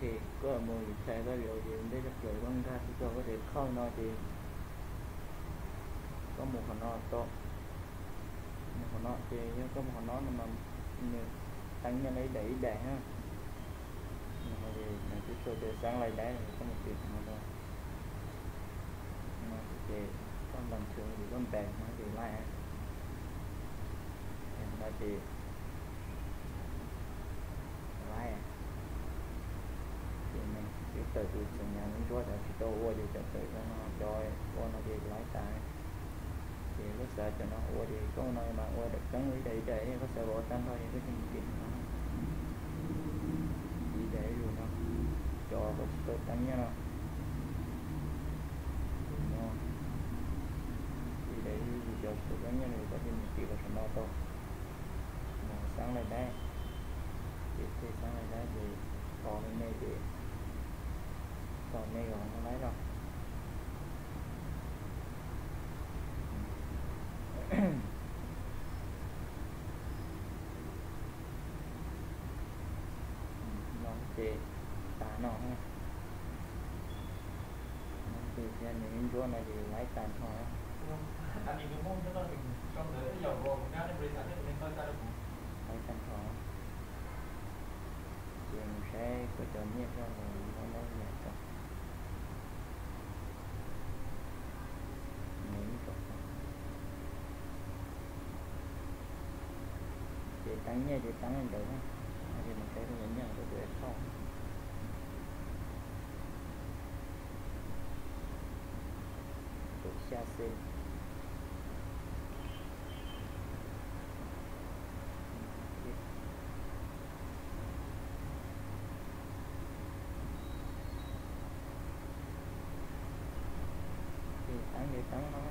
Ces koj mus ib txhais koj video ces ntej tshaj plaws koj nkag txog koj tes khauj no ces koj mus qhov no tau, mus qhov no ces yog koj mus qhov no no mas nws teeb nyiaj no ib daim ib daim na. No ces nws twb sau tias xeeb lais daib, koj mus tim qhov no rau. No ces koj npam tshwv ces koj npam no ces laib, no ces laib. Ces nws twb tawm tus txiv nyuam ntsuab cov tsis tau ua ces cov tawm cov no, cov ua no ces laib tas. Ces lub xav cov no ua ces koj no mas ua daim keeb ib daim ib daim, koj xav ua tag nrho ces koj cia mus tim no, ib daim ib lus no, cov koj tsis tau teeb nyiaj no, no, ib daim ib lus cov tsis tau teeb nyiaj no koj cia mus tim los saum no tau, mus xeeb lais daib. Ces tej xeeb lais daib ces tos me me ces tos me los no laib los. No ces tas no. No ces nws ntsuab no ces laib tag nrho. Laib tag nrho. Ces mus saib koj cov nyiaj zog los no laib yam rau. Ces teeb nyiaj ces teeb li ntawd na. No ces mus saib koj cov nyiaj koj tus ib thauj. Kaum xya xees. Ces teeb ces teeb no,